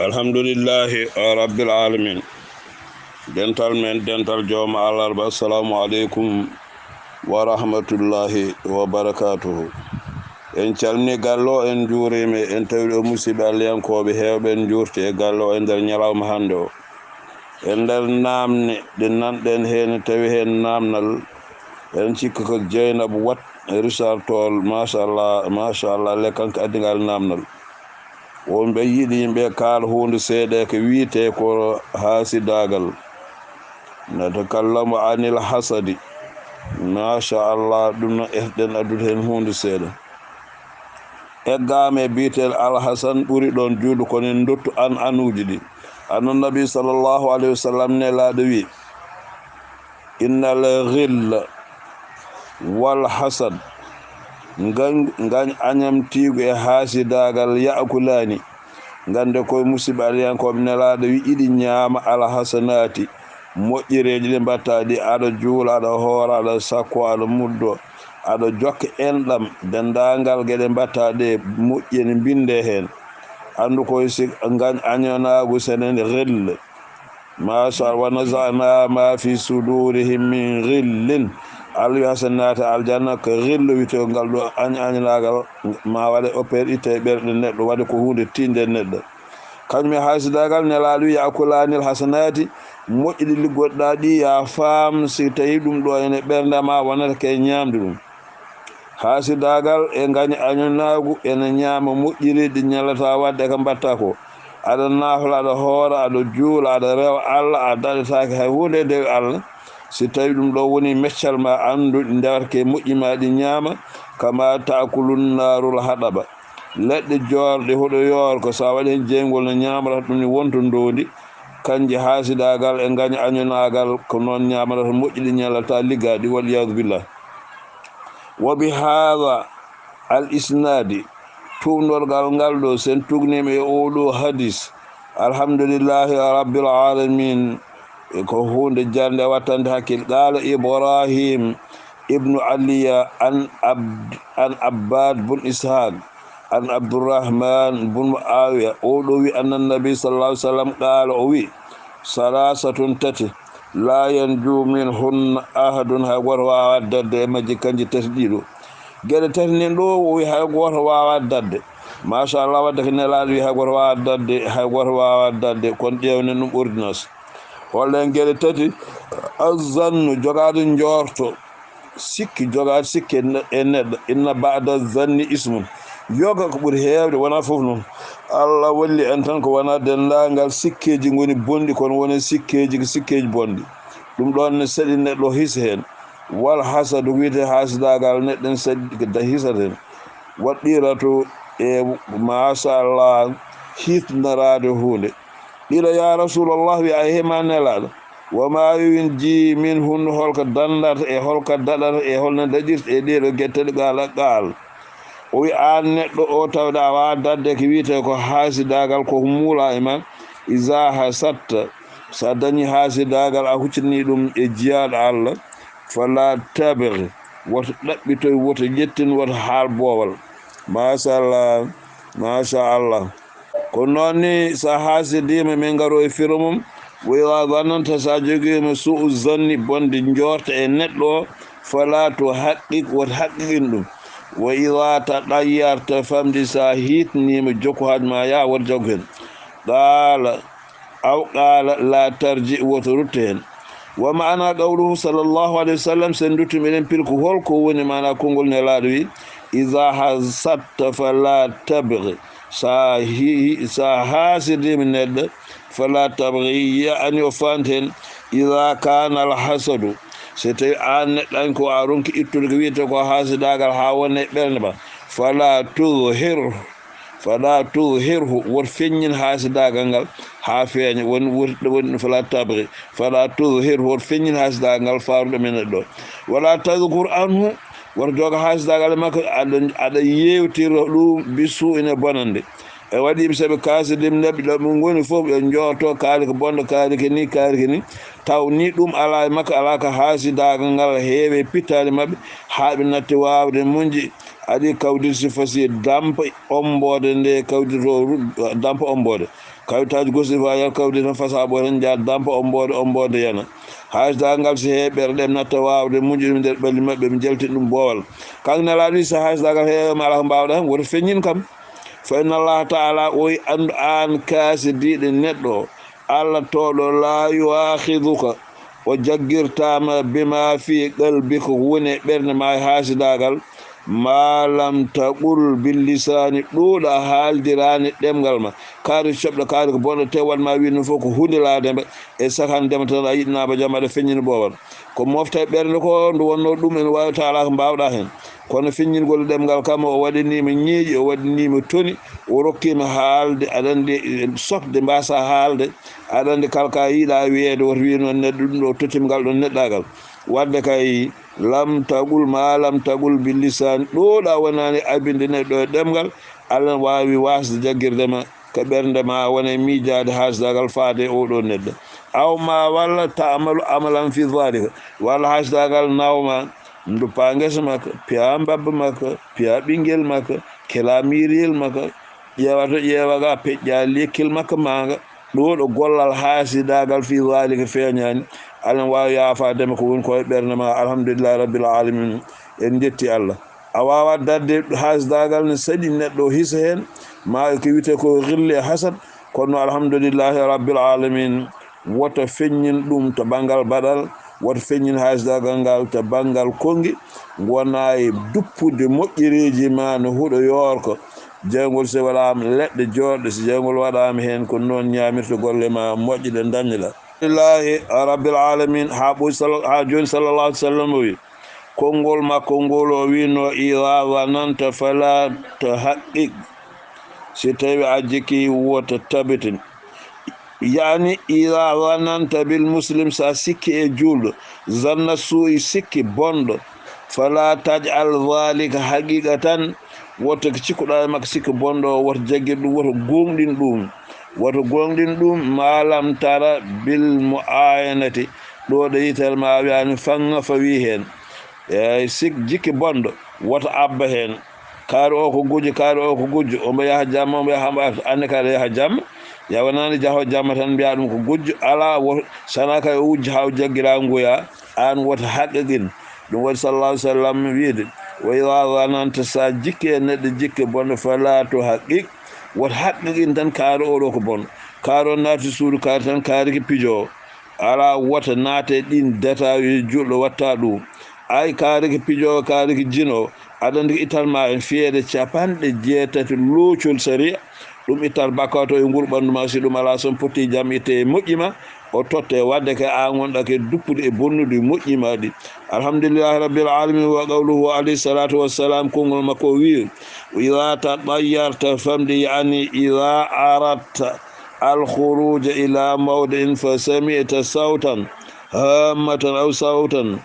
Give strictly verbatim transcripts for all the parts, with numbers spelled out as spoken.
Alhamdulillahi rabbil alamin. Dental men, dental jooma alarba, assalamu aleykum wa rahmatullahi wa barakatuhu. En calmini galle o, en njuurima, en tawi ɗo musidɓe Allayankooɓe heewɓe, en njuurti e galle o e nder ñalawma hannde o. E nder naamne ɗe nanɗen heen, tawi heen naamnal, en cikka ko Jeynaba Wat, Richard Toll, machallah, machallah, le kanko addi ngal naamnal. Wonɓe yiɗi yimɓe kaala huunde seeɗa ko wiyetee ko haasidaagal. Natakallamu anil hasadi. Machallah, ɗum no esɗen addude heen huunde seeɗa. Eggaama e biyeteel Alhasan ɓuri ɗoon juuɗo, kono en ndottu an anuuji ɗi. Annabi sallallahu alayhi wa sallam nelaaɗo wi, "Innal ghilla wal hasad, ngañ, ngañ añamtiigu e haasidaagal, ya'kulaani." Ngannde koye musidɓe Allayankooɓe, nelaaɗo wi, iɗi ñaama alhasanaati, moƴƴereeji ɗi mbaɗta ɗi, aɗa juula, aɗa hoora, aɗa sakko, aɗa muddo, aɗa jokka enɗam, denndaangal geɗe mbaɗta ɗe moƴƴi ene mbinndee heen. Anndu koye si ngañ añanaagu senen ghilla. Machallah, wa naza'na ma fi sudurihim min ghillin. Allah wi, hasa naata aljanna ko ghillu wiyetee ngal ɗo añ-, añanaagal ma waɗe opéré, itte e ɓerɗe neɗɗo, waɗe ko huunde tiiɗnde neɗɗo. Kañum e haasidaagal, nelaaɗo wi, ya'kulaanil hasanaati, moƴƴi ɗi liggotoɗaa ɗi, ya faam si tawi ɗum ɗo ene ɓernde ma wonata ke ñaamde ɗum. Haasidaagal e ngañ añanaagu ene ñaama moƴƴiri ɗi ñallata waɗde ka mbaɗta ko. Aɗa naafla, aɗa hoora, aɗa juula, aɗa rewa Allah, a daɗetaake hay huunde e dewe Allah. Si tawi ɗum ɗo woni meccal ma, anndu ɗi ndewata ke moƴƴi ma ɗi ñaama, kama ta'kulun naarul haɗaba. Leɗɗe joorɗe huɗo yoor ko, so a waɗi heen jeyngol no ñaamata ɗum ni wonto ndoondi. Kanji haasidaagal e ngañ añanaagal ko noon ñaamarata moƴƴi ɗi ñallata liggaaɗi, wal iyaadu billah. Wa bi haada al isnaadi, tuugnorgal ngal ɗo, sen tuugniima e oo ɗo hadis, alhamdulillahi rabbil alamin, e ko huunde jarnde wattande hakkil. Qaala Ibrahim ibnu Aliya an Abd-, an Abbad bun Ishaq, an Abdurrahman bun Muawiya, oo ɗo wi, anna nabi sallallahu alaihi wasallam qaala, o wi, "Salasatun, tati, la yanju minhunna ahadun, hay gooto waawaa dañde e majji kanji tati ɗiɗo." Geɗe tati nen ɗo, o wi, hay gooto waawaa dañde. Machallah, wadde ko nelaaɗo wi, hay gooto waawaa dañde, hay gooto waawaa dañde, kono ƴeewnen ɗum ordonnance. Holɗen geɗe tati? Azzannu, jogaade njoorto. Sikki, jogaade sikki e ne-, e neɗɗo. Inna ba'da zanni ismun. Yoga ko ɓuri heewde, wonaa fof noon. Allah walli en tan ko wonaa denndaangal sikkeeji ngoni bonɗi, kono wonaa sikkeeji ko sikkeeji bonɗi. Ɗum ɗoon ne saɗi neɗɗo hisa heen. Wal hasadu, wiyetee haasidaagal, neɗɗo ne saɗi ko da-, hisata heen. Waɗɗiratu e, machallah, hitnaraade huunde. Qila, ya Rasulallah, wi, ay, he ma nelaaɗo, wa ma yunji minhun, holko dandata e holko daɗata e holno daɗirta e ɗee ɗo geɗe tati? Qaala, qaal. O wi, aan neɗɗo o, tawde a waawaa dañde ko wiyetee ko haasidaagal, ko muula e ma, iza hasadta, so a dañi haasidaagal, a huccitini ɗum e jiyaaɗo Allah, fala tabghi, woto ɗaɓɓitoy, woto ƴettin, woto haal boowal. Machallah, machallah. Ko noon ni, so a haasidiima, min ngaro e firo mum. Wa iza zananta, so a jogiima su'u zanni, bonde njoorta e neɗɗo o, fala tuhaqqik, woto haqqiqin ɗum. Wa iza tatayyarta famdi, so a hitniima, jokku haaju ma, yaa, woto jaggu heen. Qaala, aw qaala, la tarji, woto ruttu heen. Wa maana qawluhu sallallahu alayhi wa sallam, sen duttu miɗen pil ko holko woni maana konngol nelaaɗo wi, iza hasadta fala tabghi, sa hi-, sa haasidiima neɗɗo, fala tabghi, yaani o faanten, iza kana al hasadu, so tawi aan neɗɗo an ko a ronki ittude ko wiyetee ko haasidaagal haa wona e ɓernde ma, fala tuzhir, fala tuzhirhu, woto feññin haasidaagal ngal haa feeña, woni, woni, woni fala tabghi, fala tuzhirhu, woto feññin haasidaagal ngal faaruɗo men ɗo. Wala tadhkur anhu, woto jogo haasidaagal e makko, aɗa, aɗa yeewtira ɗum bi suu'in e bonannde. E waɗi ɓe sabi kaasi ɗim neɓɓi ɗo ɓe ngoni fof, ɓe njooto kaari ko bonɗo, kaari ko ni, kaari ko ni. Taw ni ɗum alaa e makko, alaa ko haasidaagal ngal heewi e pittaali maɓɓe, haa ɓe natti waawde muñde. Aɗi kawdir si fasi dampa omboode nde kawdirto ru-, dampa omboode. Kawitaaji gosɗi fof a yiyat kawdi tan fasaa ɓooy tan njaha dampa omboode, omboode yana. Haasidagal ngal si heɓi ɓerɗe ɗe natta waawde muñude nder ɓalli maɓɓe, ɓe njaltina ɗum boowal. Kanko Nelaaɗo wi so haasidagal heewi ma alaa ko mbaawɗaa heen, woto feññin kam. Fa inna Allaha taala o wi anndu aan kaasidiiɗo neɗɗo, Allah tooɗo laa yu'aakhiduka, o jaggirtaama bima fi qalbika ko woni e ɓernde ma e haasidagal, ma lam taqul bil lisaani ɗuuɗa a haaldiraani ɗemngal ma. Kaari coɓɗo kaari ko bonɗo te waɗ ma wiide ɗum fof ko hundilaade mba e sakandema tan a yiɗanaama jam aɗa feññina boowal. Ko mofta e ɓernde ko ndu wonnoo ɗum ene waawi taala ko mbaawɗaa heen. Kono feññingol ɗemngal kam o waɗaniima ñeeƴi, o waɗaniima toni, o rokkiima haalde, aɗa anndi, sokde mbaasa haalde, aɗa anndi kala ka yiɗa wiyeede woto wiye noon neɗɗo ɗum ɗo tottiima ngal ɗon neɗɗaagal. Waɗde kay lam taqul ma lam taqul bil lisaan ɗuuɗa wonaani abinde neɗɗo e ɗemngal, Allah ne waawi waasde jaggirde ma. Ko ɓernde ma wona e miijaade haasidagal faade e oo ɗoo neɗɗo. Aw ma walla ta'malu amalan fi dhalika, walla haasidagal nawa ma, nduppa ngesa makka, piya mbabba makka, piya ɓinngel makka, kela miiriyel makka, ƴeewa to ƴeewa ga, peƴƴa lekkil makka maanga. Ɗoo ɗo gollal haasidagal fi dhalika feeñaani, Allah ne waawi yaafaade ma ko woni ko e ɓernde ma. Alhamdulillahi rabbil alamin, en njetti Allah. A waawaa darde haasidagal ne saɗi neɗɗo o hisa heen, ma ko wiyetee ko gilli e hasad, kono alhamdulillahi rabbil alamin, woto feññin ɗum to banngal baɗal, woto feññin haasidagal ngal to banngal konngi, wona e duppude moƴƴereeji ma no huɗo yoorko. Jeyngol so waɗaama leɗɗe jooɗɗe, so jeyngol waɗaama heen ko noon ñaamirta golle ma moƴƴe ɗe ndañɗa. Alhamdulillahi rabbil alamin, haa ɓooy sal-, haa jooni sallallahu alaihi wasallam o wi, konngol makko ngol o wiino, "Iza zananta fala tuhaqqiq." Si tawi a jikki, wota tabitin. Yaani, iza zananta bil muslim, sa sikki e juulɗo, zanna suu'i, sikki bonɗo, fala taj'al dhalika haqiqatan, wota ko cikkuɗa e makko sikki bonɗo o, wota jaggir ɗum, wota gooŋɗin ɗum, wota gooŋɗin ɗum, ma lam tara bil muayanati, ɗo ɗo yitere ma wiyaani faŋŋa fawi heen. Eey, sik-, jikki bonɗo, wota abba heen. Kaari o ko gujjo, kaari o ko gujjo, omo yaha jamma, omo yaha mbaata, anne kaari yaha jamma, ya wonaani jaho jamma tan mbiya ɗum ko gujjo, alaa, wo-, sana kay o wujja haa o jaggira nguya, aan wota haqqaqin. Ɗum waɗi sallallahu alaihi wasallam wiide, "Wa idha zananta", sa jikki e neɗɗo jikke bonɗo, "fala tuhaqqiq", wota haqqaqin tan kaari o ɗo ko bonɗo. Kaari o naati suudu kaari tan, kaari ki pijo. Alaa, wota naate ɗin détail, juulɗo watta ɗum. Ay, kaari ki pijo, kaari ki jino, aɗa anndi ko ittan ma en fiyeede capanɗe jeetati loocol sariya, ɗum ittat bakkato e nguru ɓanndu ma, si ɗum alaa son potti jam itte e moƴƴi ma, o totte wadde ke a ngonɗa ke duppude e bonnude moƴƴi ma ɗi. Alhamdulillahi rabbil alamin, wa qawluhu alayhi salatu wassalam, konngol makko o wi, "Idha tatayyarta famdi", yani idha aradta al khuruja ila mawdi'in fa sami'ta sawtan hammatan aw sawtan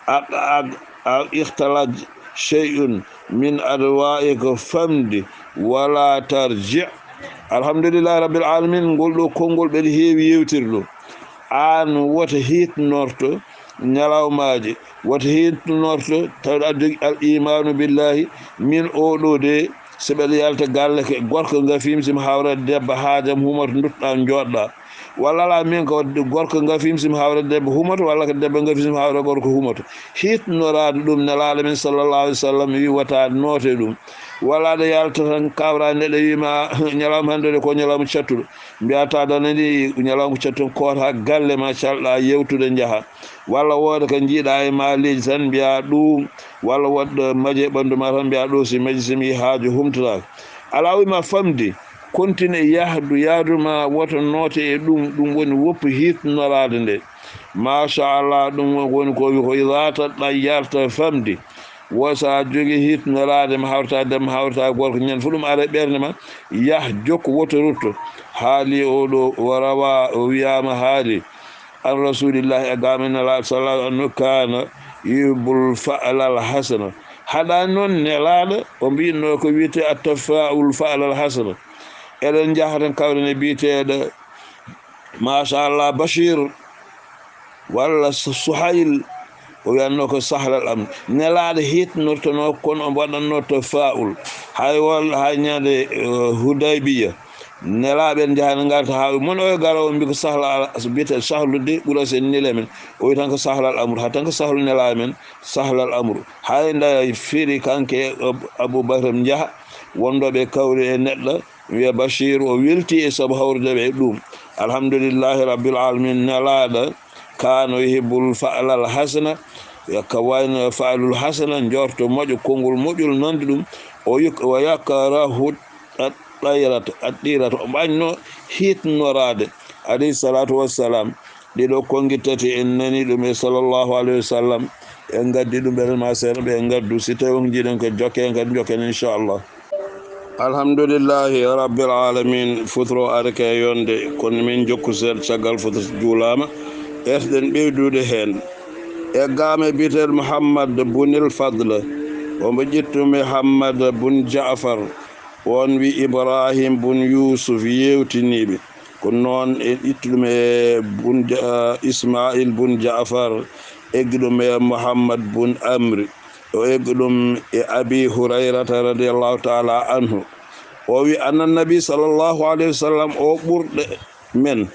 aq-, aq-, aw ikhtalaj shay'un min adwa'ika famdi wala tarji'. Alhamdulillahi rabbil alamin, ngol ɗo konngol ɓeɗe heewi yewtirɗo. Aan wota hiitnorto ñalawmaaji, wota hiitnorto tawde aɗa jogii al imaanu billahi, min oo ɗo de, so mbeɗa yalta galle ke gorko ngafim, si mi hawra debbo haajam humoto, nduttoɗa jooɗoɗa. Walla alaa, min ko gorko ngafim, si mi hawra debbo humoto, walla ko debbo ngafim, si mi hawra gorko humoto. Hiitnoraade ɗum, Nelaaɗo men sallallahu alaihi wasallam wi wota noote ɗum. Walla aɗa yalta tan kawra neɗɗo wi ma ñalawma hannde de ko ñalawma cattuɗo. Mbiya ta dana ni ñalawma cattuɗo koota galle ma calɗa yewtude njaha. Walla wooda ko njiiɗa e maaleeji tan mbiya ɗum. Walla woɗɗo maje ɓanndu ma tan mbiya ɗo si maji si mi haaju humtata. Alaa wi ma famdi, continue yahdu, yahdu ma woto noote e ɗum, ɗum woni woppu hiitnoraade nde. Machallah, ɗum woni ko wi ko idha tatayyarta famdi. Wo sa jogi hiitnoraade ma hawrata debbo, ma hawrata gorko, ñande fof ɗum ara e ɓernde ma, yah, jokku, woto rutto. Haali o ɗo, wa rawa, o wiyama haali, an rasulillahi, e gaamen Nelaaɗo sallallahu alaihi wasallam, annahu kana yuhibbul fa'lal hasana. Haɗa noon Nelaaɗo, o mbiyatno ko wiyete at-tafa'ul fa'lal hasana. Eɗen njaha tan kawren e biyeteeɗo, machallah, Bachir, walla Su-, Suhayl, o wiyanno ko sahlal am. Nelaaɗo hiitnortono, kono o waɗanno tafa'ul. Hay walla hay ñande, eh, Hudaybiya, Nelaaɓe en njaha ne ngarta haa wi mon oyo garo, on mbi ko sahla ala, so biyete sahlu de ɓura sen nile men. O wi tan ko sahla al amru, ha tan ko sahlu nelaaɓe men, sahla al amru. Hay nda firi kanke Ab-, Abu Bakr njaha, wonɗo ɓe kawri e neɗɗo, wiya Bachir, o welti e sabu hawrude ɓe e ɗum. Alhamdulillahi Rabbil Alamin, nelaaɗo kaano yuhibbul fa'lal hasana, yakka wayno fa'lul hasana, njorto moƴƴo, konngol moƴƴol nanndi ɗum, o yuk-, wa yakrahu at-tayrata, at-tayrata, o ɓañno hiitnoraade, alayhi salatu wassalam. Ɗiɗo konngi tati en nani ɗum e sallallahu alayhi wa sallam, en ngaddi ɗum ɓe ma seeɗa ɓe en ngaddu, si tawi on njiɗen ko jokken kadi jokken inchallah. Alhamdulillahi Rabbil Alamin, futuro arake e yonde, kono min jokku seeɗa caggal futuro juulaama. Etɗen ɓeydude heen. E gaame biyeteeɗo Muhammad Bunil Fadl, omo ƴettu Muhammad Bun Jaafar, on wi Ibrahim Bun Yusuf yeewtiniiɓe. Ko noon e ittu ɗum e Bun Ja-, Ismail Bun Jaafar, eggi ɗum e Muhammad Bun Amri. O eggi ɗum e Abi Hurayrata radiyallahu ta'ala anhu. O wi, anna Nabi sallallahu alayhi wa sallam, o ɓurɗo men,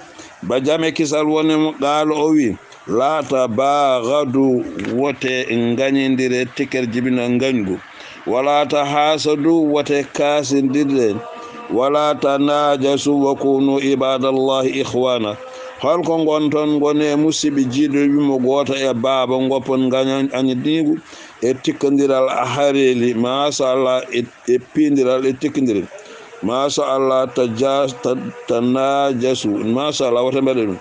ba jam e kisal woni mo, qaala, o wi, "La tabaghadu, wote ngañindire, tikkere jibina ngañgu. Wala tahasadu, wote kaasindirde. Wala tanajasu, wa kunu ibadallahi ikhwana." Holko ngonton? Ngone musiɓɓe jiiduɓe mo gooto e baaba, ngoppon ngañan-, añidiigu e tikkondiral hareeli, machallah, e, e piindiral e tikkondiral. Machallah, taja-, ta-, tanajasu. Machallah, wota mbaɗe ɗum.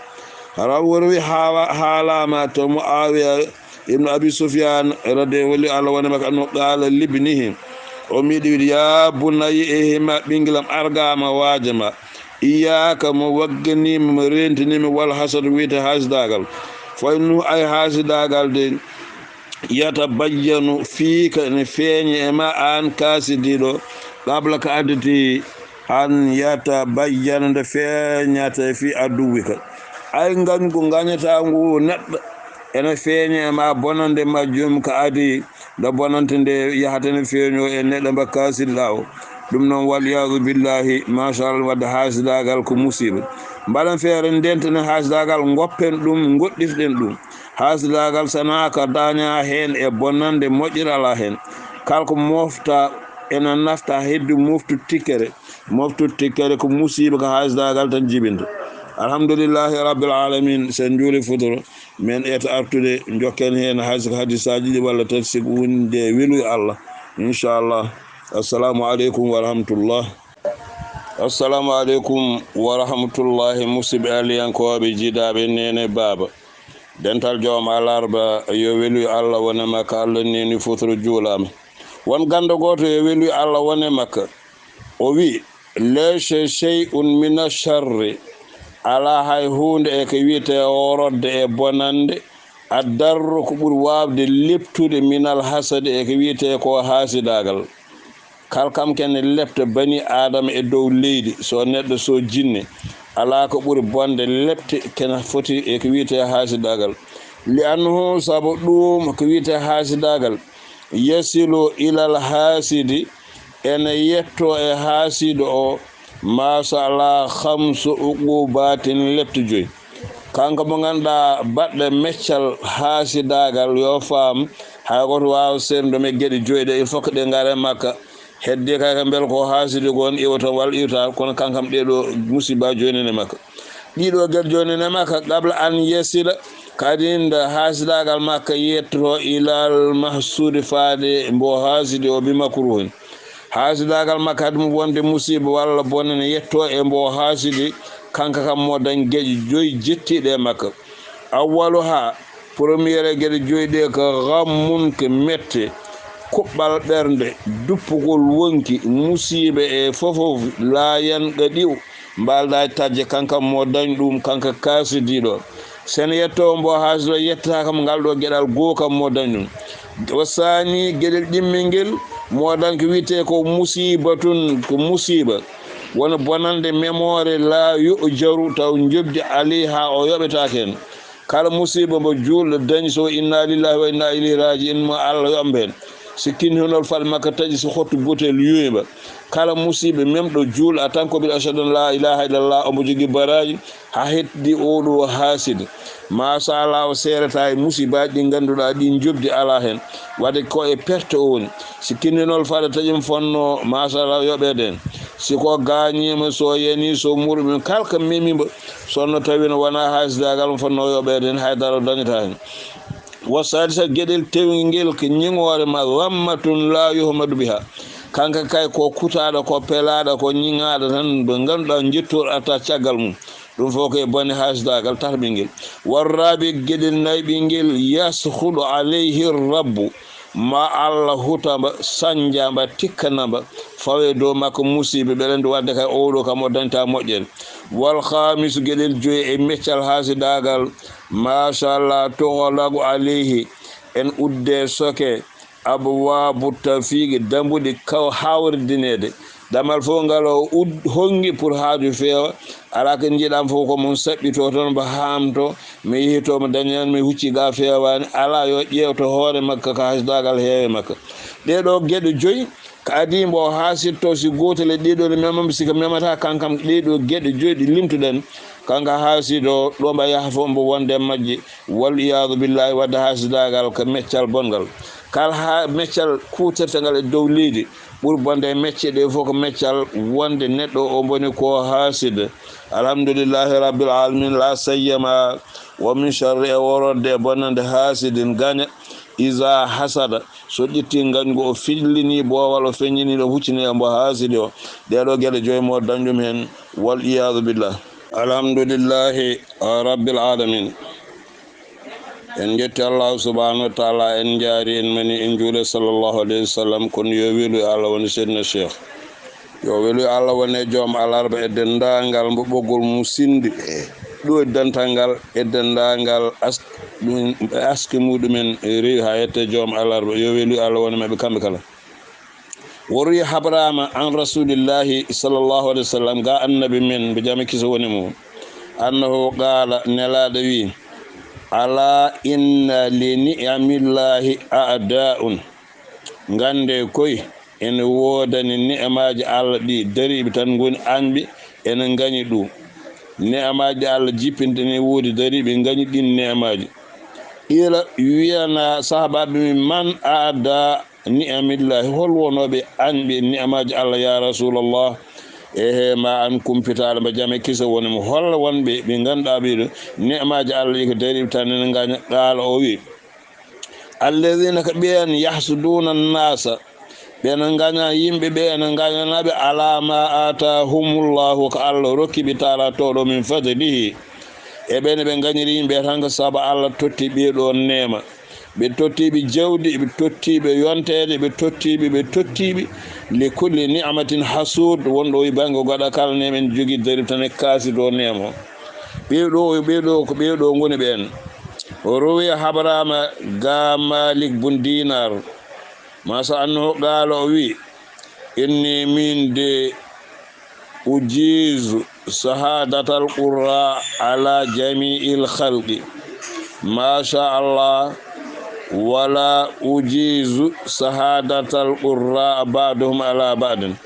Hara wori wi haawa-, haalama to Muawiya ibn Abi Sufyan, radi wali Allah woni makko, anno qaala libnihi. O miɗi wiɗi, "Ya bunayya, e hima ɓingilam, argama waajama. Iyaka mo wagganima, mo rentinima, wal hasad, wiyete haasidagal. Fa innahu, ay haasidagal de, yatabayyanu fiika, ne feeña e ma an kaasidiɗo, qabla ka additi an yatabayyana, nde feeñata fi aduwwika." Ay ngañgu ngañata ngu neɗɗo, ene feeña e ma bonande majjum ka adi nde bonante nde yahata ne feeño e neɗɗo mba kaasidiɗa o. Ɗum noon, wal iyadu billahi, machallah, wadde haasidagal ko musiba. Mbaɗen feere ndentenen haasidagal, ngoppen ɗum, ngoɗɗirɗen ɗum. Haasidagal sana ka daña heen e bonande, moƴƴere ala heen. Kala ko mofta ena nafta heddu moftu tikkere. Moftu tikkere ko musiba ko haasidagal tan jibinta. Alhamdulillahi Rabbil Alamin, sen juuli futuro, men eta artude, jokken heen hay siko hadisaji ɗi walla tati siko woni nde welu Allah. Inchallah. Assalamu aleykum wa rahmatullah. Assalamu aleykum wa rahmatullahi, musidɓe aliyankooɓe, jiidaaɓe, neene, baaba. Dental joom alarba, yo welu Allah wone makka, Allah neeni futuro juulaama. Won ganndo gooto, yo welu Allah wone makka. O wi, "Laysa shay'un mina sharri." Alaa hay huunde e ko wiyetee horodde e bonannde, addarru, ko ɓuri waawde leptude, minal hasadi, e ko wiyetee ko haasidaagal. Kala kam kene lepta bani Aadama e dow leydi, so neɗɗo, so jinne, alaa ko ɓuri bonde lepte kene foti e ko wiyetee haasidaagal. Li annahu, sabu ɗum ko wiyetee haasidaagal, yasilu ilal haasidi, ene yetto e haasido o, machallah, khamsu uqubatin, lepte joyi. Kanko mo ngannduɗaa baɗɗo meccal haasidaagal, yo faam, hay gooto waawa seernude e geɗe joyi ɗe, il faut que ɗe ngara e makka. Heddi kay ko mbel ko haasidi gon iwa toon walla iwta, kono kankam ɗeɗo musiba jooni ne makka. Ɗiɗo geɗe jooni ne makka, qabla an yasila, kadi nde haasidaagal makka yettoto ilal mahsudi, faade mbo haasidi o, bi makruhin. Haasidaagal makka, haade mum wonde musiba walla bone ne yetto e mbo haasidi, kanka kam mo dañ geɗe joyi jettiiɗe e makka. Awwaluha, première e geɗe joyi ɗe ko ghammun, ko mette, kuɓɓal ɓernde, duppugol wonki, musiba e fofof, la yanqadi'u, mbaalda e tajje, kanka mo dañ ɗum, kanka kaasidiiɗo. Sen yetto mbo haasdo yettata kam ngal ɗo geɗal goo kam mo dañ ɗum. Wa saani, geɗel ɗimmel ngel, mo dañ ko wiyetee ko musibatun, ko musiba. Wona bonande memoore la yu'jaru, taw njoɓdi alayha o yoɓetaake hen. Kala musiba mbo juulɗo dañi, so inna lillahi wa inna ilayhi raji'un, mo Allah yoɓ hen. Si kinhinol faɗa makka taƴi, si hottu butel yuwiiɓa. Kala musiiɓe memɗo juula tan ko bil ashhadu an la ilaha illallah, omo jogii baraaji, haa heddi oo ɗoo haasidi. Machallah, o seerata e musiibaaji ɗi ngannduɗaa ɗi njoɓdi alaa heen. Waɗde ko e perte o woni. Si kinhinol faɗa taƴi mo fonnoo, machallah, yoɓeede heen. Si ko gaañiima, so yanii, so murɗi, kala ko memiiɓa, so no tawi no wonaa haasidaagal mo fonnoo yoɓeede heen, hay dara o dañataa heen. Wa sadisa, geɗel tewngel ko ñiŋoore ma, dhammatun la yuhmadu biha. Kanka kay ko kutaaɗo, ko pelaaɗo, ko ñiŋaaɗo tan, ɓe ngannduɗaa njettoor arta caggal mum. Ɗum fof ko e bone haasidaagal tataɓel ngel. Warrabi, geɗel nayɓel ngel, yashudu alayhi rabbu. Ma Allah huta mba, sanja mba, tikkana mba, fawe dow makko musiiɓe, ɓe ɗon wadde kay oo ɗoo kam o dañta moƴƴere. Wal khamisu, geɗel joyi e meccal haasidaagal, machallah, tughlaqu alayhi, en udde soke, abwabu tawfiqi, dambuɗe kaw hawridineede. Damal fof ngal o ud-, honngi pour haaju feewa. Alaa ko njiɗam fof ko mum saɓɓito toon, mbo haamto, mi yehito, mo dañan, mi hucci ga feewaani. Alaa, yo ƴeew to hoore makka, ko haasidaagal heewe makka. Ɗee ɗoo geɗe joyi, ko adii mbo haasitto, si gootel e ɗee ɗoo ne memam, si ko memata kankam, ɗee ɗoo geɗe joyi ɗi limtuɗen, kanka haasido, ɗo mba yaha fof mbo wonde majje, wal iyaadu billahi, wadde haasidaagal ko meccal bonngal. Kala haa meccal kuutirtengal e dow leydi, ɓuri bonde e mecce ɗe fof ko meccal wonde neɗɗo o boni ko haasid. Alhamdulillahi rabbil alamin, la sayyama wa min sharri, e worode e bonande haasidin gaña, iza hasada, so ƴetti ngañgu o fillini boowal, o feññini ɗo huccini e mbo haasidi o. Ɗee ɗoo geɗe joyi mo dañ ɗum heen, wal iyaadu billah. Alhamdulillahi rabbil alamin. En njetti Allahu subhanahu wa taala, en njaari, en mani, en juule sallallahu alayhi wa sallam, kono yo welu e Allah woni Seydina Cheikh. Yo welu e Allah woni e joom alarba e denndaangal mbo ɓoggol mum sindi. Ɗo e dental ngal e denndaangal as-, ɗum, aski muɗumen rewi haa yette joom alarba. Yo welu e Allah woni maɓɓe kamɓe kala. Wo ruwi habraama an rasulillahi sallallahu alayhi wa sallam, ga annabi men, mbo jam e kiso woni mo, annahu qaala, nelaaɗo wi, ala inna li ni'amillahi a'da'un. Ngannde koy, ene woodani ne'amaaji Allah ɗi dariiɓe tan ngoni añɓe, ene ngañi ɗum. Ne'amaaji Allah jippinta ne woodi dariiɓe ngañi ɗin ne'amaaji. Ila wiyana sahabaaɓe min, man aada ni'amillahi, hol wonooɓe añɓe ne'amaaji Allah, ya Rasulallah? Ehe, ma an kumpitaaɗo, mba jam e kiso woni mo, hol wonɓe ɓe ngannduɗaa ɓee ɗo ne'amaaji Allah ɗi ko dariiɓe tan ene ngaña? Qaala, o wi, alladhina, ko ɓeen, yahsuduna nnasa, ɓe ene ngaña yimɓe, ɓe ene ngañana ɓe, ala ma atahumullahu, ko Allah rokki ɓe, taala tooɗo, min fadlihi, e ɓeen ɓe ngañiri yimɓe tan ko sabu Allah totti ɓee ɗo neema. Ɓe totti ɓe jawdi, ɓe totti ɓe yonteede, ɓe totti ɓe, ɓe totti ɓe. Li kulli ni'matin hasud, wonɗo o e bannge goɗa kala neema ene jogii dariiɓe tan e kaasi dow neema o. Ɓee ɗo, ɓee ɗo, ko ɓee ɗo ngoni ɓeen. O rowi habraama ga Malik bun Dinar. Masa annahu qaala, o wi, inni, min de, ujizu shahadatal qurra ala jami'il khalqi. Masha Allah, wala ujizu shahadatal qurra ba'duhum ala ba'din.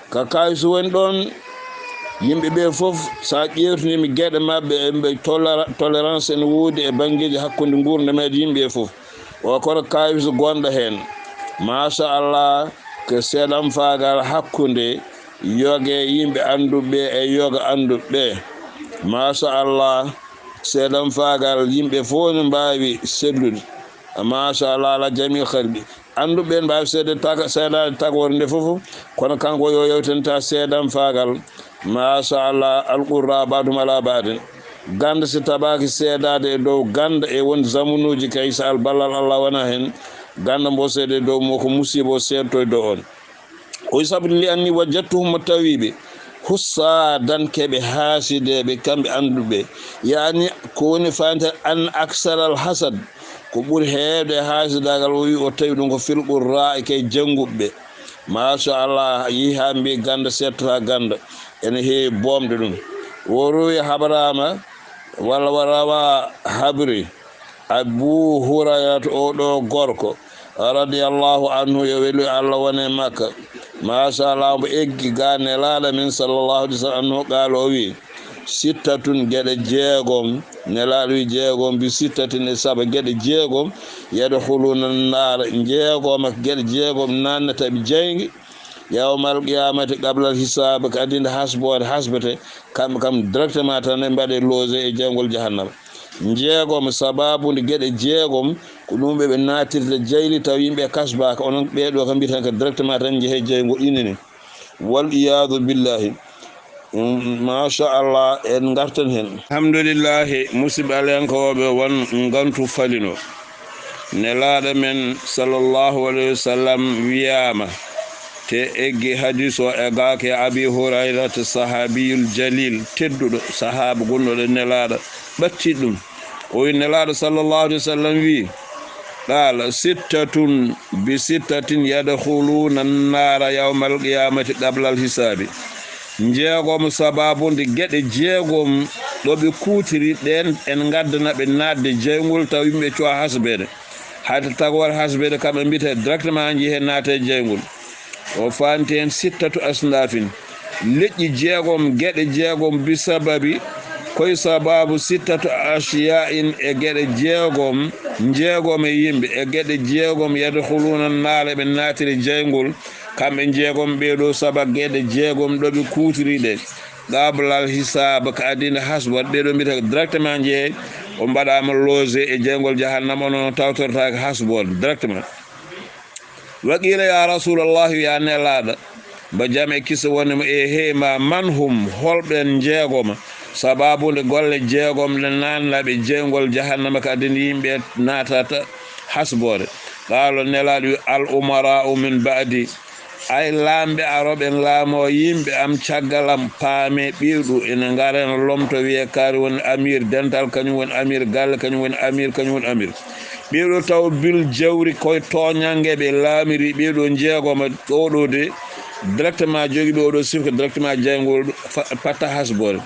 Ka kay so woni ɗon, yimɓe ɓe fof, so a ƴeewtiniima geɗe maɓɓe, ɓe tolera-, tolérance ene woodi e banngeeji hakkunde nguurndam e yimɓe fof. O kono kaawiso gonɗo heen, machallah, ko seedamfaagal hakkunde yoga e yimɓe annduɓe e yoga annduɓe. Machallah, seedamfaagal yimɓe fof ne mbaawi sellude. Machallah, ala jami halɓi. Annduɓe ɓeen mbaawi seede taga-, seedaade tagoore nde fof, kono kanko yo yewtenta seedamfaagal. Machallah, alqurra baadum ala baadin. Ganda si tabaaki seedaade e dow ganda e won zamanuuji kay, so al ballal Allah wona heen, ganda mbo seede e dow mo ko musiiba o seedto e dow on. O wi sabu li anni wajadtuhum, mo tawi ɓe, hussadan, keɓe haasideeɓe, kamɓe annduɓe. Yaani ko woni faayinta an aksar al hasad, ko ɓuri heewde e haasidaagal, o wi o tawi ɗum ko fil qurra e kay jannguɓe. Machallah, yehi haa mbi ganda seedtata ganda. Ene heewi boomde ɗum. Wo ruwi habraama, walla wa rawa habri, Abu Hurayrata, o ɗo gorko, Radiyallahu anhu, yo weli Allah wone makka. Machallah, mbo eggi ga Nelaaɗo men sallallahu alaihi wasallam, annahu qaala, o wi: sittatun, geɗe jeegom. Nelaaɗo wi jeegom, bi sittatin, e saba geɗe jeegom. Yadkhuluna nnaara, jeegom, geɗe jeegom nannata ɓe jaygi. Yawmal qiyamati qabla al hisab, ka adinde hasboore hasbete, kamɓe kam directement tan ɓe mbaɗe logé e jayngol jahannama. Jeegom, sababu nde geɗe jeegom, ko ɗum ɓe ɓe natirta jayli taw yimɓe kasbaka, onon ɓeɗo kam mbiyaten ko directement tan jehe jayngol inene. Wal iyadu billahi. Mm, machallah, en gartan hen. Alhamdulillahi, musidɓe alenkooɓe, won ngantu falino. Nelaaɗo men sallallahu alayhi wa sallam wiyaama, te eggi hadis o e gaake Abi Hurayrata, sahabiyul jalil, tedduɗo, sahaaba gonɗo ɗo Nelaaɗo ɓatti ɗum. O wi Nelaaɗo sallallahu alaihi wasallam wi, qala: sittatun bi sittatin yadkhuluna an-nara yawmal qiyamati qabla al-hisabi. Jeegom, sababu nde geɗe jeegom ɗo ɓe kutiri ɗen, en gaddana ɓe nadde jayngol taw yimɓe cuwa hasbede. Hayta tagore hasbede kamɓe mbite directement jehe naate jayngol. O fanti hen sittatu asnafin, leƴƴi jeegom, geɗe jeegom, bi sababi, koye sababu sittatu ashiya'in, e geɗe jeegom, jeegom e yimɓe, e geɗe jeegom, yadkhuluna nara, ɓe naatiri jayngol, kamɓe jeegom ɓeɗo, saba geɗe jeegom ɗo ɓe kutiri ɗe. Qablal hisab, ka adinde hasbode, ɓeɗo mbita directement jeeye, o mbaɗama logé e jayngol jahannama, onon tawtortake hasbode directement. Wa qila ya Rasulallah, ya Nelaaɗo, ba jam e kisa woni mo, e heyma, man hum, holɓen jeegoma, sababu nde golle jeegom ɗe nannaɓe jeyngol jahannama ka adin yimɓe natata hasbore. Qala, Nelaaɗo wi, al umara'u min ba'di, ay laamɓe aroɓe laamo yimɓe am caggal am, paame ɓiɗu ene ngara ene lomto wiye kaari woni amir, dental kañum woni amir, galle kañum woni amir, kañum woni amir. Ɓeeɗo taw bil jawri koye tooñannge ɓe laamiri, ɓeeɗo jeegoma, oɗo de directement jogi ɓe, oɗo sifka directement jayngol fa-, patta hasbore.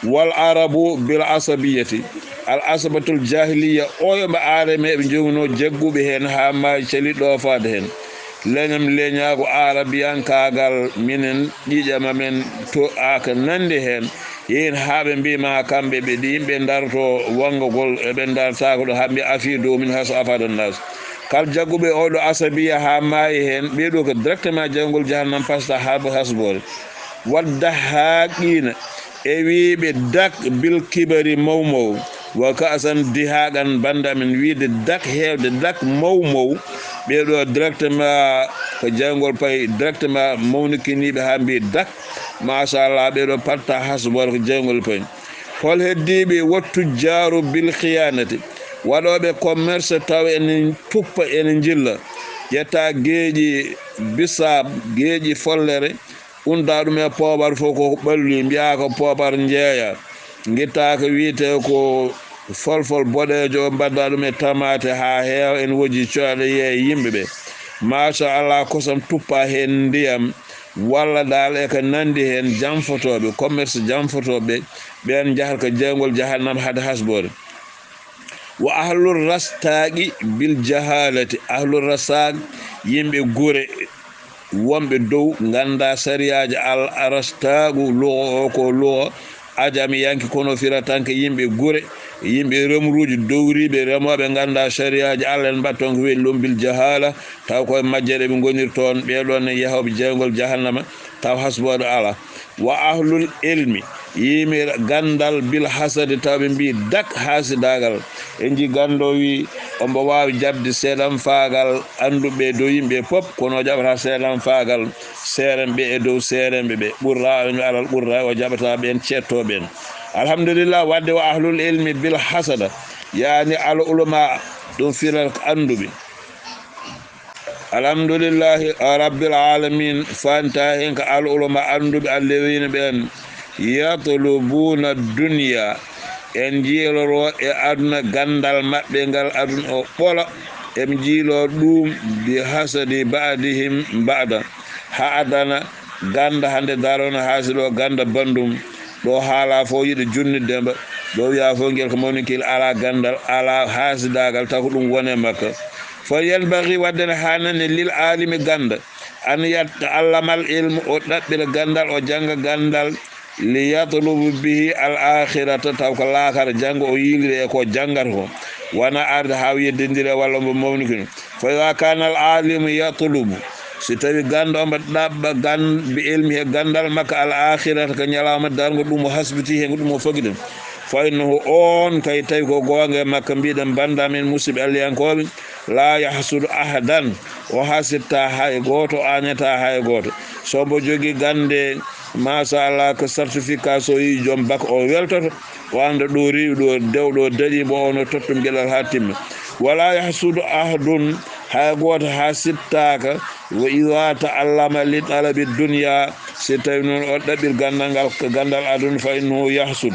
Wal arabu bil asabiyati, al asabatul jahiliya, oyo ɓe aremeɓe joguno jagguɓe hen ha maayi cali ɗo faade hen. Leñam leñaagu arabiyankaagal, minen ƴiiƴam amen to aka nandi hen. Yehin haa ɓe mbiima kamɓe ɓe ɗi yimɓe darto wangagol, eɓe dartaako ɗo, haa mbiya afi dow min has afada nas. Kal jagguɓe oɗo asabiya haa maayi hen, ɓeeɗo ko directement jayngol jahannam pasta haa hasbore. Wadda haa qiina, e wiiɓe dak bil kibari mawmaw, wa ka'san dihaqan, banda min wiide dak heewde dak mawmaw, ɓeeɗo directement ko jayngol payi, directement mawnikiniiɓe haa mbi dak. Machallah, ɓeeɗo patta hasbor ko jayngol payi. Hol heddiiɓe? Wa tujjaaru bil khiyanati, waɗooɓe commerce taw ene tuppa, ene njilla, ƴetta geeƴi bisaab, geeƴi follere, unta ɗum e poobar fof ko ɓalli, mbiya ko poobar njeeya. Ngitta ko wiyete ko folfol boɗeejo, mbadda ɗum e tamaate haa heewa, en woji coyɗo yeeya yimɓe ɓe. Machallah, kosam tuppa heen ndiyam, walla dal e ko nandi heen, jamfotooɓe, commerce jamfotooɓe, ɓeen njahata ko jayngol jahannam hade hasbore. Wa ahlur rastaqi bil jahalati, ahlur rastaq, yimɓe gure, wonɓe dow, ngannda sariyaaji al-, arastaagu, lugo o ko lugo ajamiyanke, kono firatanke yimɓe gure, yimɓe remruuji, dowriiɓe, remooɓe, ngannda sariyaaji Allah, en mbaɗ toon ko weli ɗum bil jahaala, taw koye majjere ɓe ngoniri toon, ɓee ɗoon ne yahooɓe jeyngol jahannama, taw hasbooɗo alaa. Wa ahlul ilmi, yimɓe ganndal, bil hasadi, taw ɓe mbii dak haasidaagal. En njii ganndo wii, ombo waawi jaɓde seeɗan faagal annduɓe dow yimɓe pop, kono o jaɓata seeɗan faagal seerenɓe e dow seerenɓe ɓe. Qurra en alal qurra, o jaɓata ɓeen ceettooɓe en. Alhamdulillah, wadde wa ahlul ilmi bil hasada, yaani al ulama, ɗum firata ko annduɓe. Alhamdulillahi rabbil alamin, fanta hen ko al ulama annduɓe allewina ɓen, yatlubuna dunya, en jiiloro e aduna ganndal maɓɓe ngal aduna o ɓolo, en jiilo ɗum bi hasadi ba'dihim ba'da, ha adana ganda hande darona haasi ɗo ganda bandum, ɗo haala fo yiɗi junnidde mba, ɗo wiya fo ngel ko mawni kil ala gandal, ala haasidagal, taw ko ɗum wone makka. Fa yanbaghi, waɗde ne haanani, lil aalimi, gannda, an yata'allama al ilma, o ɗaɓɓira ganndal, o jannga ganndal, li yatlubu bihi al akhirata, taw ko laakara janngo o yiiliri e ko janngata ko, wona arde haa yeddindira walla mbo mawnikino. Fa idha kana al alimu yatlubu, si tawi ganndo omo ɗaɓɓa gan-, bi ilmihi, e ganndal makko, al akhirata, ko ñalawma darngo, ɗum o hasbiti heen, ko ɗum o faggude. Fa innahu, on kay, tawi ko goonga e makko, mbiɗen bannda min musidɓe alliyankooɓe, la yahsudu ahadan, o hasitta hay gooto, o añata hay gooto. So mbo jogii gannde, machallah, ko certificat, so yi joom bak o weltoto, o annda ɗo rewi, ɗo dewɗo daɗi mbo, o no tottum geɗal haa timma. Wala yahsudu ahadun, hay gooto hasittaaka, wa idha ta'allama li talabi dunya, si tawi noon o ɗaɓɓir ganndal ngal, ganndal aduna, fa innahu yahsud,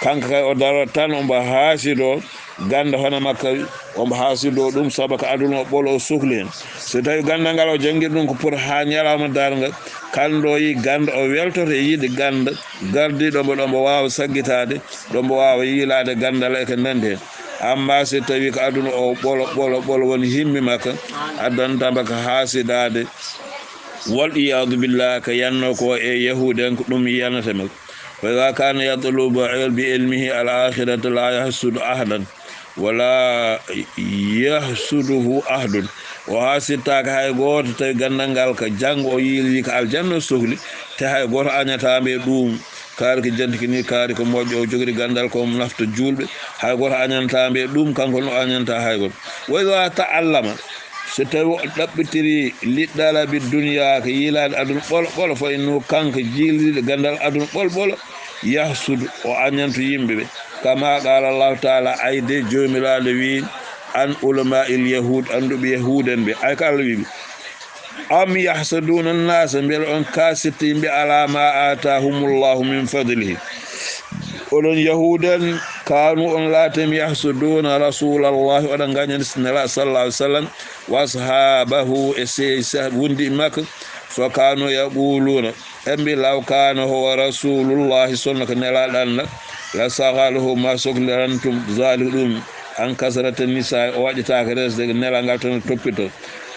kanko kay o darot tan, omo haasido gannde hono makko, omo haasido ɗum, sabu ko aduna o ɓolo, o sukli heen. So tawi ganndal ngal o janngir ɗum ko pour haa ñalawma darnga, kalɗo yi gannde o weltoto e yiɗde gannde gardiiɗo mbo, ɗo mbo waawa saggitaade, ɗo mbo waawa yiilaade ganndal e ko nanndi heen. Amma si tawi ko aduna o ɓolo, ɓolo, ɓolo woni himmi makko, addanta makko haasidaade. Wal iyadu billah, ko yanno ko e yahuuden ko ɗum yanata makko. Fa idha kana yatlubu bi ilmihi al akhirata la yahsudu ahadan, wala yahsuduhu ahadun. O hasittaaka hay gooto, tawi ganndal ngal ko janngo o yiilii ko aljanna o sokli, te hay gooto añataa mbe ɗum. Kaari ko jantiki ni, kaari ko moƴƴo, o jogori ganndal ko nafta juulɓe, hay gooto añantaa mbe ɗum, kanko no añantaa hay gooto. Wa idha ta'allama, so tawi o ɗaɓɓitiri li talabi dunya, ko yiilaade aduna ɓolo ɓolo, fa innahu, kanko jiildiiɗo ganndal aduna ɓolo ɓolo, yahsudu, o añanto yimɓe ɓe. Kama qala Allahu ta'ala, ayde Joomiraaɗo wi, an ulama'il yahud, annduɓe yahuuden ɓe, ay ko Allah wi ɓe. Am yahsuduna nnasa, mbele on kasitti yimɓe, ala ma atahumullahu min fadlihi. Oɗon yahuuden, kanu, on laatem, yahsuduna rasulallahi, oɗon ngañani Nela sallallahu alaihi wasallam, wa ashabahu, e se-, sa-, wondi makko, fa kanu yaquluna, ɓe mbi, law kana huwa rasulullahi, sonno ko Nelaaɗo Allah, la sagalahu, ma soklirantum zalika ɗum, an kasrata nisa, o waɗɗitaaka resde Nelaaɗo ngal tan o toppito.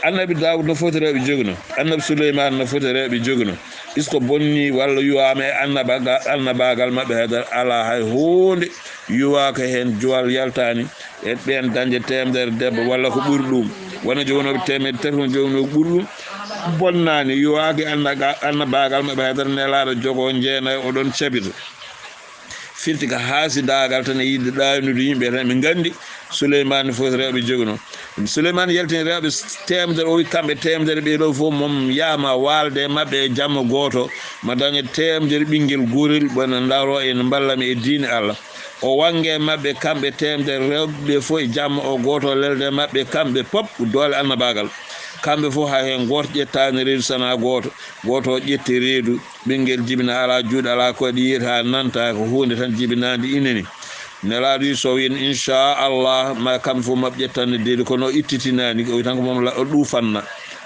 Annabi Dawud no foti rewɓe joguno, Annabi Suleyman no foti rewɓe joguno. Isko bonni walla yuwaama e annaba-, annabaagal maɓɓe, haydara alaa hay huunde yuwaaka heen, juwal yaltaani e ɓeen dañde teemedere debbo walla ko ɓuri ɗum. Wona jogonooɓe teemedde tati, wona jogonooɓe ɓuri ɗum. Bonnaani, yuwaaki annaga-, annabaagal maɓɓe, haydara Nelaaɗo jogoo njeenayo, o ɗon cabito. Firti ko haasidaagal tan e yiɗde ɗaanidude yimɓe tan. Ɓe nganndi Suleymaani foti rewɓe joguno. Suleymaani yaltini rewɓe teemedere, o wi kamɓe teemedere ɓee ɗoo fof, mo mi yaha ma waalde e maɓɓe e jamma gooto, ma daña teemedere ɓinngel gorel, wona ndaro ene mballa mi e diine Allah. O wannge maɓɓe kamɓe teemedere rewɓe ɓe fof e jamma o gooto, lelde maɓɓe kamɓe pop doole annabaagal. Kamɓe fof hay heen gooto ƴettaani reedu sanaa gooto, gooto o ƴetti reedu, ɓinngel jibina alaa juuɗe alaa koyɗe, yiyata nanta ko huunde tan jibinaande inani. Nelaaɗo wi so wiin inchallah ma kamɓe fof maɓɓe ƴettanno deedi, kono o ittitinaani, o wi tan ko moom la-, o ɗuufanna.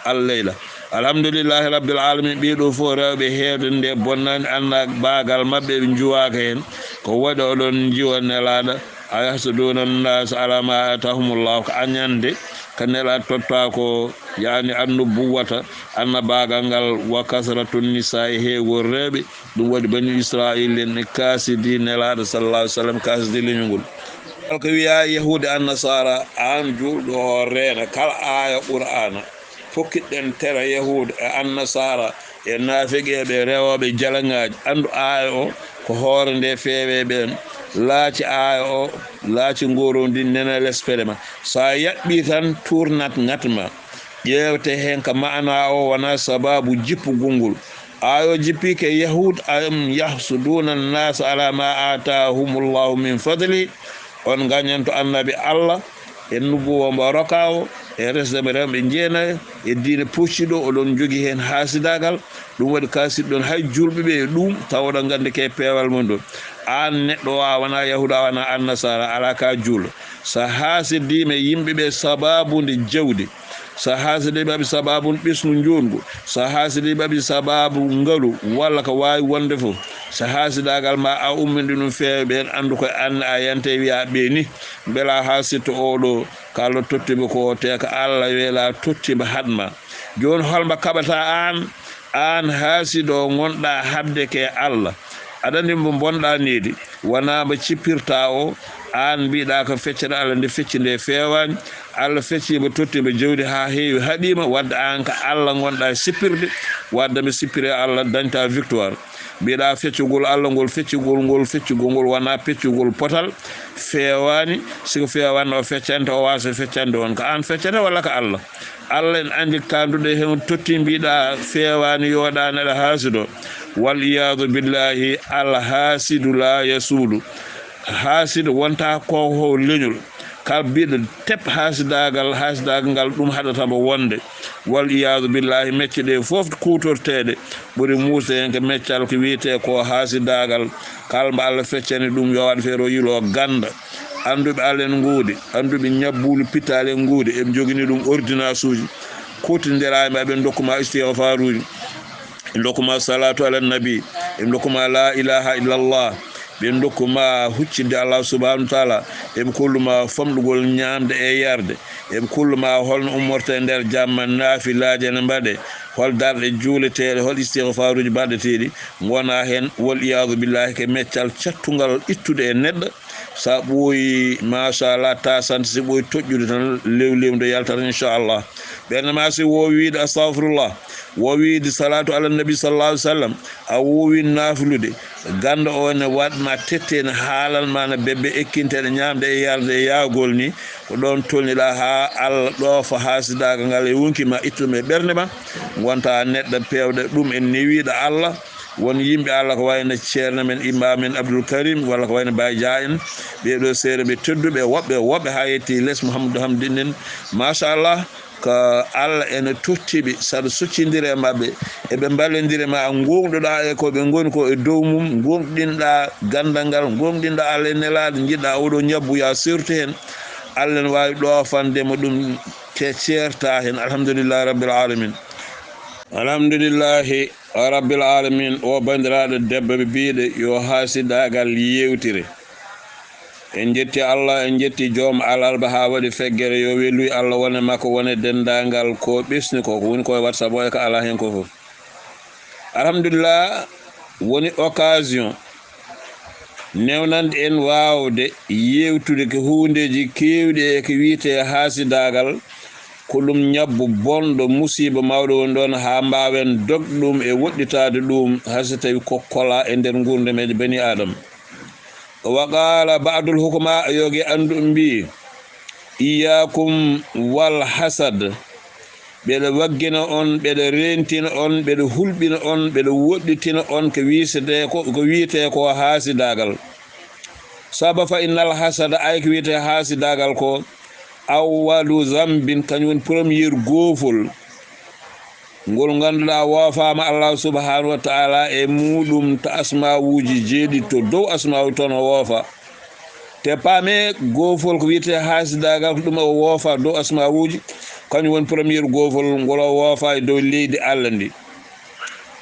Alleyla. Alhamdulillahi rabbil alamin, ɓee ɗoo fof rewɓe heewde nde bonnaani annabaagal maɓɓe, ɓe njuwaaka heen. Ko waɗi oɗon njiwa Nelaaɗo, a yahsuduna nnasa ala ma atahumullahu, ko añande ko Nelaaɗo totta ko, yaani annubuwata, annabaagal ngal, wa kasratu nisa, e heewgol rewɓe. Ɗum waɗi bani Israil en ne kaasidi Nelaaɗo sallallahu alaihi wasallam, kaasidi leñol ngol. Kala ko wiya yahuude annasara, aan juulɗo o reena kala aaya Qur'aana. Pokkiɗen tere yahuud e annasara e naafeqeeɓe rewooɓe jalaŋaaji. Anndu aaya o ko hoore nde feewee ɓeen. Laaci aaya o, laaci ngorondin nena lespere ma. So a yaɓɓii tan, tournat ngat ma. Ƴeewte heen ka maana o wona sababu jippugol ngol. Aaya o jippiike yahuud, am yahsuduna nnasa ala ma atahumullahu min fadli. On ngañanto annabi Allah e nubuwa mbo roka o, e resde mo rewɓe jeenayo, e diine pucciɗo, oɗon njogi heen haasidaagal. Ɗum waɗi kaasirɗon hay juulɓe ɓe e ɗum, tawa oɗon nganndi ke peewal mon ɗon. Aan neɗɗo o, a wona yahuud, a wona annasara, alaa ka juul. So a haasidiima yimɓe ɓe sababu nde jawdi, so a haasidiima ɓe sababu ɓesngu njoɗngu, so a haasidiima ɓe sababu ngalu walla ko waawi wonde fof, So haasidaagal ma a ummini ɗum feewa, ɓeen anndu koye aan a yante wiya ɓe ni, mbela haasidto oo ɗo, ka Allah totti mo ko, te ka Allah wela totti mo haɗma. Jooni hol mbo kaɓata aan, aan haasido ngonɗa haɓde ke Allah? Aɗa anndi mbo bonɗa needi, wona mbo cippirta o, aan mbiɗa ko feccere Allah nde fecci nde feewaani. Allah fecci mbo totti mbo jawdi haa heewi, haɓi ma, wadde aan ka Allah ngonɗa sippirde, wadde mbo sippire Allah dañta victoire. Mbiɗa feccugol Allah ngol, feccugol ngol, feccugol ngol wona peccugol potal, feewaani. Si ko feewaani o feccante, o waasa feccande on. Ko aan feccata walla ko Allah? Allah en anndi tanduɗe hen totti mbiɗa feewaani, yooɗaani, aɗa haasido. Wal iyaadu billahi, al haasidu la yasuudu. Haasido wonta ko ho leñol. Kala biɗo tep haasidaagal, haasidaagal ngal ɗum haɗata mo wonde. Wal iyaadu billahi, mecce ɗe fof kuutorteeɗe ɓuri muusde hen ko meccal ko wiyetee ko haasidaagal. Kala mbo Allah feccani ɗum, yo waɗ feere o yilo ganda. Annduɓe Allah en ngoodi, annduɓe ñabbuli pittaali en ngoodi, eɓe njogini ɗum ordonnance uji, kuttindira e maɓɓe, ndokku ma istigfaruuji, ndokku ma salatu ala nabi, eɓe ndokku ma la ilaha illallah, ɓe ndokku ma huccitde Allah subhanahu wa taala, eɓe kollu ma famɗugol ñaamde e yarde, eɓe kollu ma holno ummorte e nder jamma, naafilaaji ene mbaɗe, hol darɗe juuleteeɗe, hol istigfaruuji mbaɗeteeɗi, ngona heen, wal iyaadu billahi, ko meccal cattungal ittude e neɗɗo. So a ɓooyi, machallah, tasante, si ɓooyi toƴƴude tan, lewlewndo yaltata, inchallah. Ɓernde ma si woowi wiide astahfirullah, woowi wiide salatu ala nabi sallallahu alaihi wasallam, a woowi naflude, ganda o ne waɗ ma tette, ne haalal ma, ne bebbe ekkinteɗe ñamde e yarde e yaagol ni, ko ɗon tolniɗa ha Allah ɗoofa hasidaagal ngal e wonki ma, ittuɗum e ɓernde ma, gonta neɗɗo pewɗo ɗum en newiɗo Allah. Won yimɓe Allah ko wayno ceerno men, imam men Abdoul Karim, walla ko wayno Baye Dia en, ɓeɗo seeɗa ɓe tedduɓe, woɓɓe, woɓɓe ha yetti les Mouhamadou Hamdine en, machallah, ko Allah ene totti ɓe, saɗa soccindira e maɓɓe, eɓe mballondira ma, gonɗuɗa e ko ɓe ngoni ko e dow mum, gonɗinɗa gandal ngal, gonɗinɗa Allah e Nelaɗo, jiɗɗa oɗo ñabbu ya sertu hen, Allah ne wawi ɗofande mo ɗum, te ceerta hen. Alhamdulillahi rabbil alamin. Alhamdulillahi rabbil alamin. O bandiraɗo debbo ɓe biɗe yo hasidagal yewtire. En jetti Allah, en jetti joom alarba ha waɗi feggere, yo weluy Allah wone makko, wone dendagal ko ɓesni ko, ko woni ko e WhatsApp o e ko ala hen ko fof. Alhamdulillah, woni occasion newnande en wawde yewtude ko hundeji kewɗi e ko wiyete hasidagal, ko ɗum ñabbu bonɗo, musiba mawɗo woni ɗon, ha mbawen dogɗum e woɗɗitade ɗum, hayso tawi ko kola e nder gurdameji bani Adama. Wa qala ba'dul hukama, yoge andu mbi, iyakum wal hasad, ɓeɗe waggina on, ɓeɗe rentina on, ɓeɗe hulɓina on, ɓeɗe woɗɗitina on ko wiisete ko, ko wiyete ko hasidagal. Saba fa innal hasada, ay ko wiyete hasidagal ko, awwalu zambin, kañum woni premier goofol ngol ngannduɗaa woofaama Allah subhanahu wa ta'ala e muɗum ta asmawuji jeeɗiɗi, to dow asmawu toon o woofa. Te paame goofol ko wiyete hasidagal, ko ɗum o woofa dow asmawuji, kañum woni premier goofol ngol o woofa e dow leydi Allah ndi.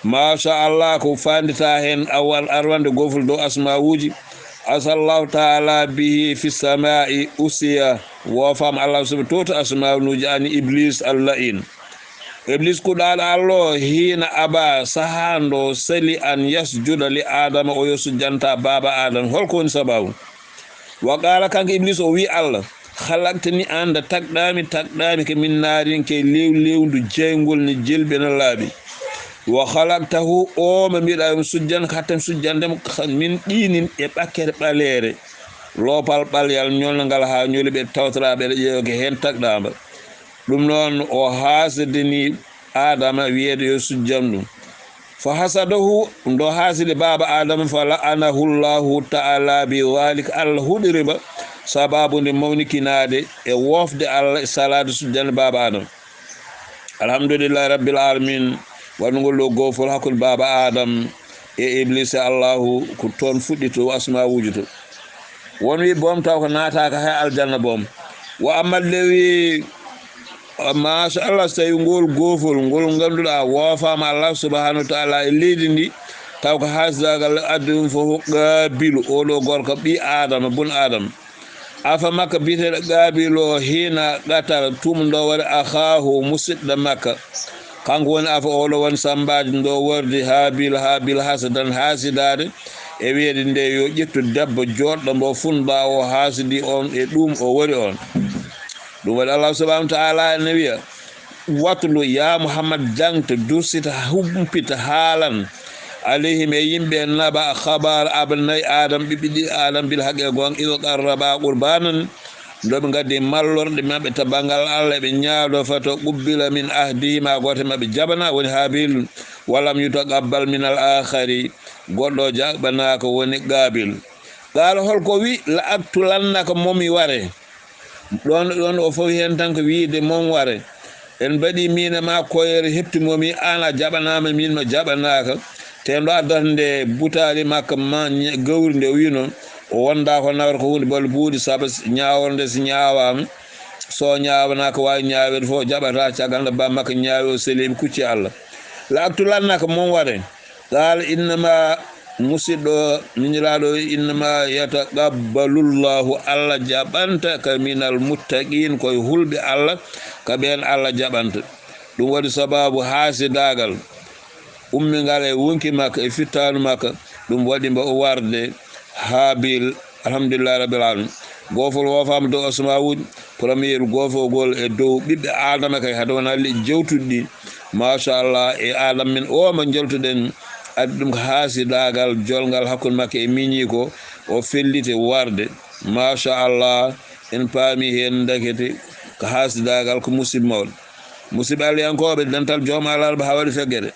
Masha Allah, ko fandita hen awal arwande goofol dow asmawuji. Asallahu ta'ala bihi fi samai usiya, woofaama Allah subhanahu to to asmawuji ani Iblis al-la'in. Iblis kuɗaaɗo Allah o, hina aba, saha ndo sali an yasjuda li Adama, o yo sujjanta baaba Adama. Holko woni sababu? Wa qala, kanko Iblis o wi Allah, khalaqtani anta, tagɗami, tagɗami ke min narin, ke lew-, lewndu jeyngol ne jelɓi ne laaɓi. Wa khalaqtahu, o mo mbiɗa mi sujjan, hatten sujjande mo, kha-, min ɗinin, e ɓakkere ɓaleere. Loopal ɓalyal ñolnagal ha ñoli, ɓe tawtora ɓe ƴeewa ke hen tagɗama. Ɗum noon o hasidini Adama wiyeede yo sujjan ɗum. Fa hasadahu, ndo hasidi baaba Adama, fa la'anahu Allahu ta'ala bi dhalik, Allah huɗirima sababu nde mawnikinaade e wofde Allah e salaade sujjande baaba Adama. Alhamdulillahi rabbil alamin, waɗugol ɗo goofol hakkunde baaba Adam e Iblis e Allahu, ko toon fuɗɗi to asmawuji to. Won wi boom taw ko naataka hay aljanna boom. Wa amma lewi, masha Allah, so tawi ngol goofol ngol ngannduɗaa woofaama Allah subhanahu wa ta'ala e leydi ndi, Taw ko haasidaagal addi ɗum fof, Qaabiilu, oo ɗoo gorko, ɓii Aadama, bun Aadama. Afa makka biyeteeɗo Qaabiilu o, hiina qatala, tuma nde o waɗi, axaahu, musidɗo makka. Kanko woni afa oo ɗoo woni sambaajo nde o wardi Haabiil, Haabiil hasadan, haasidaade, e wiyeede nde yo ƴettu debbo jooɗɗo mbo funba o haasidi on e ɗum o wari on. Ɗum waɗi Allah subhanahu wa ta'ala ne wiya, Watlu, yaa Muhammad, jaŋta, dursita, humpita, haalan, alayhim, e yimɓe, naba, khabar, abnay Adam, ɓiɓɓe ɗiɗi Adam, bil haqqi, e goonga, id qarraba qurbanan, nde ɓe ngaddi mallorɗe maɓɓe to banngal Allah, ɓe ñaado, fatuqbila min ahdihima, gooto e maɓɓe jaɓana, woni Habil, walam yutaqabbal min al akhari, goɗɗo jaɓanaaka, woni Qabil. Qaala, holko wi, la aqtulannaka, momi ware. Ɗon, ɗon o fowi heen tan ko wiyde mon ware. En mbaɗi miin e ma koyere, heɓti momi, aan a jaɓanaama, miin mi jaɓanaaka. Te nde addata nde butaali makka ma ña-, gawri nde o wino, o wonda ko nawata ko huunde balɗe buuɗi, saabu s-, ñaawol nde so ñaawaama, so ñaawanaaka waawi ñaaweede fof, jaɓata caggal nde ba makka ñaawi o seliima kucci Allah. La aqtulannaka, mon ware. Qaala, innama, musidɗo, miñiraaɗo, innama yataqabbalullahu, Allah jaɓanta ka minal muttaqin, koye hulɓe Allah, ka ɓeen Allah jaɓanta. Ɗum waɗi sababu haasidaagal, ummingal e wonki makka, e fittaandu makka, ɗum waɗi mbo warde Habil, alhamdulillahi rabbil alamin. Goofol woofaama dow asmawuuji, premier goofogol e dow ɓiɓɓe Aadama kay, hade wona liƴƴi jewtuɗi ɗi. Machallah, e Aadama men o mo njaltuɗen, addi ɗum ko haasidaagal, jolngal hakkunde makko e miñiiko, o felliti warde. Machallah, en paami heen ndekete ko haasidaagal ko musiba mawɗo. Musidɓe Allahankooɓe, dental joom alarba haa waɗi feggere.